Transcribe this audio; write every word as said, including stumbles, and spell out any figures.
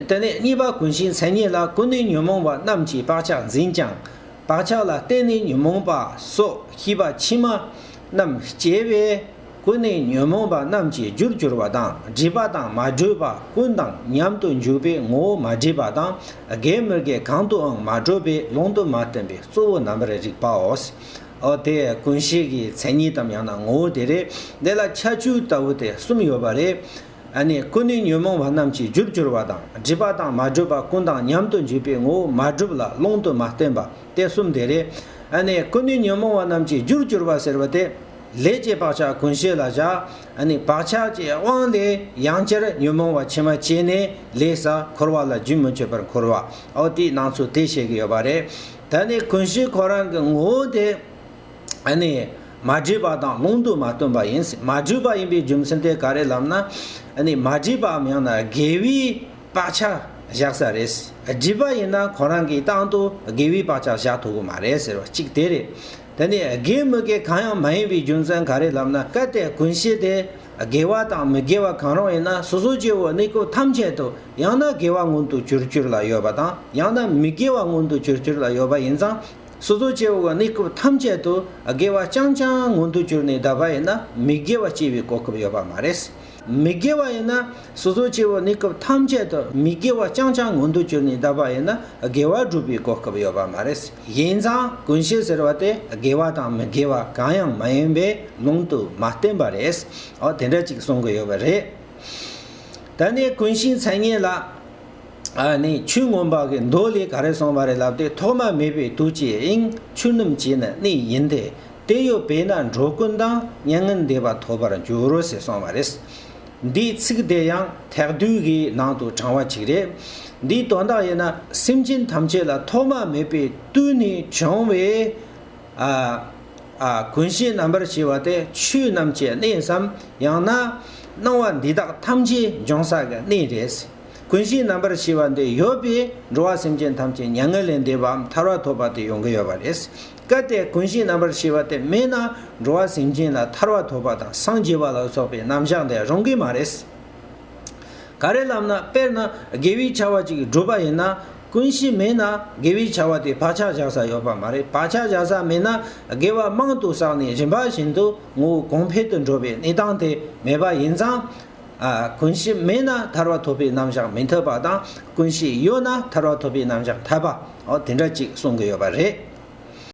དེ་ནས་གཉིས་པ་ཀུན་ཤེས་མཚན་ཉིད་ལ། ཀུན་ནས་ཉོན་མོངས་པ་རྣམས་ཀྱིས་བག་ཆགས་འཛིན་ཀྱང་། བག་ཆགས་ལ་བརྟེན་ནས་ཉོན་མོངས་པ་སོགས་ཤེས་པ་ཕྱི་མ་རྣམས་སྐྱེ་བས། ཀུན་ནས་ཉོན་མོངས་པ་རྣམས་ཀྱི་རྒྱུར་གྱུར་པ་དང་། སྒྲིབ་པ་དང་མ་གྲུབ་པ་ཀུན་དང་མཉམ་དུ་འཇུག་པའི་ངོ་བོ་མ་འདྲེས་པ་དང་། དགེ་མི་དགེ་གང་དུའང་མ་གྲུབ་པས་ལུང་དུ་མ་བསྟན་པའི་གཙོ་བོ་རྣམ་པར་རིག་པའོ། ཨོ་དེ་ཀུན་ཤེས་ཀྱི་མཚན་ཉིད་དམ་ཡང་ན་ངོ་བོ་དེ་རེད། དེ་ལ་ཁྱད་ཆོས་ལྟ་བུ་དེ་གསུམ་ཡོད་པ་རེད། ཨ་ནི་ཀུན་ནས་ཉོན་མོངས་པ་རྣམས་ཀྱི་རྒྱུར་གྱུར་པ་དང་། སྒྲིབ་པ་དང་མ་གྲུབ་པ་ཀུན་དང་མཉམ་དུ་འཇུག་པའི་ངོ་བོ་མ་གྲུབ་ལ་ལུང་དུ་མ་བསྟན་པ་དེ་གསུམ་དེ་རེད། ཨ་ནི་ཀུན་ནས་ཉོན་མོངས་པ་རྣམས་ཀྱི་རྒྱུར་གྱུར་པ་ཟེར་བ་དེ། ལས་ཀྱི་བག་ཆགས་ཀུན་ཤེས་ལ་བཞག་ཨ་ནི་བག་ཆགས་ཀྱི་དབང་ལས་ཡང་བསྐྱར་ཉོན་མོངས་པ་ཕྱི་མ་སྐྱེས་ནས་ལས་ས་འཁོར་བ་ལ་རྒྱུན་མི་འཆད་པར་འཁོར་བ། ཨོ་དེའི་སྣང་ཚུལ་དེ་བཤད་ཀྱི་ཡོད་པ་རེད། ད་ནི་ཀུན་ཤེས་ཁོ་རང་གི་ངོ་བོ་དེ། ཨ་ནི་མ་འདྲེས་པ་དང་ལུང་དུ་མ་བསྟན་པ་ཡིན། མ་འདྲེས་པ་ཡིན་པའི་རྒྱུ་མཚན་དེ་ག་རེ་ལབ་ན། ཨ་ནི་མ་འདྲེས་པའམ་ཡང་ན་དགེ་བའི་བག་ཆགས་བཞག་ས་རེད། སྒྲིབ་པ་ཡིན་ན་ཁོ་རང་གིས་དང་དུ་དགེ་བའི་བག་ཆགས་བཞག་ཐུབ་ཀྱི་མ་རེད་ཟེར་བ་གཅིག་དེ་རེད། དེ་ནས་དགེ་མི་དགེ་གང་ཡང་མ་ཡིན་པའི་རྒྱུ་མཚན་ག་རེ་ལབ་ན། གལ་ཏེ་ཀུན་ཤེས་དེ་དགེ་བ་དང་མི་དགེ་བ་གང་རུང་ཡིན་ན། སོ་སོ་སྐྱེ་བོ་གནས་སྐབས་ཐམས་ཅད་དུ་ཡང་ན་དགེ་བ་མངོན་དུ་གྱུར་གྱུར་ལ་ཡོད་པ་དང་། ཡང་ན་མི་དགེ་བ་མངོན་དུ་གྱུར་གྱུར་ལ་ཡོད་པ་ཡིན་ཙང་། སོ་སོ་སྐྱེ་བོ་གི་གནས་སྐབས་ཐམས་ཅད་དུ་དགེ་བ་རྐྱང་རྐྱང་མངོན་དུ་གྱུར་ནས་བསྡད་པ་ཡིན་ན། མི་དགེ་བ་སྐྱེ་བའི་གོ་སྐབས་ཡོད་པ་མ་རེད། མི་དགེ་བ་ཡིན་ན་སོ་སོ་སྐྱེ་བོ་གནས་སྐབས་ཐམས་ཅད་དུ་མི་དགེ་བ་རྐྱང་རྐྱང་མངོན་དུ་གྱུར་ནས་བསྡད་པ་ཡིན་ན། དགེ་བ་སྒྲུབ་པའི་གོ་སྐབས་ཡོད་པ་མ་རེད། ཡིན་ཙང་ཀུན་ཤེས་ཟེར་བ་དེ་དགེ་བ་དང་མི་དགེ་བ་གང་ཡང་མ་ཡིན་པས་ལུང་དུ་མ་བསྟན་པ་རེད། ཨོ་དེ་འདྲ་ཅིག་གསུང་གི་ཡོད་པ་རེད། ད་ནི་ཀུན་ཤེས་མཚན་ཉིད་ལ། ཨ་ནི་ཆོས་མངོན་པ་གི་མདོ་ལས་ག་རེ་གསུངས་པ་རེད་ལབ་དུས། ཐོག་མ་མེད་པའི་དུས་ཀྱི་དབྱིངས། ཆོས་རྣམས་ཀྱི་ནི་གནས་ཡིན་ཏེ། དེ་ཡོད་པས་ན་འགྲོ་ཀུན་དང་། མྱ་ངན་འདས་པ་ཐོབ་པར་འགྱུར་རོ་ཟེར་གསུངས་པ་རེད། འདིའི་ཚིག་དེ་ཡང་ཐེག་བསྡུས་ཀྱི་ནང་དུ་དྲངས་པ་ཅིག་རེད། འདིའི་དོན་དག་ཡིན་ན། སེམས་ཅན་ཐམས་ཅད་ལ་ཐོག་མ་མེད་པའི་དུས་ནས་བྱུང་བའི། ཨ། ཨ། ཀུན་ཤེས་རྣམ་པར་ཤེས་པ་དེ་ཆོས་རྣམས་ཀྱི་གནས་སམ། ཡང་ན་སྣང་བ་འདི་དག་ཐམས་ཅད་འབྱུང་ས་གི་གནས་རེད། ཀུན་ཤེས་རྣམ་པར་ཤེས་པ་འདི་ཡོད་པས་འགྲོ་བ་སེམས་ཅན་ཐམས་ཅད་མྱ་ངན་ལས་འདས་པའམ་ཐར་པ་ཐོབ་པ་དེ་ཡོང་གི་ཡོད་པ་རེད། གལ་ཏེ་ཀུན་ཤེས་རྣམ་པར་ཤེས་པ་དེ་མེད་ན། འགྲོ་བ་སེམས་ཅན་ལ་ཐར་པ་ཐོབ་པ་དང་སངས་རྒྱས་པ་ལ་སོགས་པའི་རྣམ་གཞག་འདི་རུང་གི་མ་རེད། ག་རེ་ལབ་ན། དཔེར་ན་དགེ་བའི་བྱ་བ་ཅིག་བསྒྲུབ་པ་ཡིན་ན། ཀུན་ཤེས་མེད་ན་དགེ་བའི་བྱ་བ་དེ་བག་ཆགས་བཞག་ས་ཡོད་པ་མ་རེད། བག་ཆགས་བཞག་ས་མེད་ན་དགེ་བ་མང་དུ་བསགས་ནས་རིམ་པ་བཞིན་དུ་ངོ་བོ་གོང་འཕེལ་དུ་འགྲོ་བའི་གནས་སྟངས་དེ་མེད་པ་ཡིན་ཙང་། ཨ། ཀུན་ཤེས་མེད་ན་ཐར་པ་ཐོབ་པའི་རྣམ་གཞག་མི་འཐད་པ་དང་། ཀུན་ཤེས་ཡོད་ན་ཐར་པ་ཐོབ་པའི་རྣམ་གཞག་འཐད་པ། འོ་དེ་འདྲ་ཅིག་གསུང་གི་ཡོད་པ་རེད།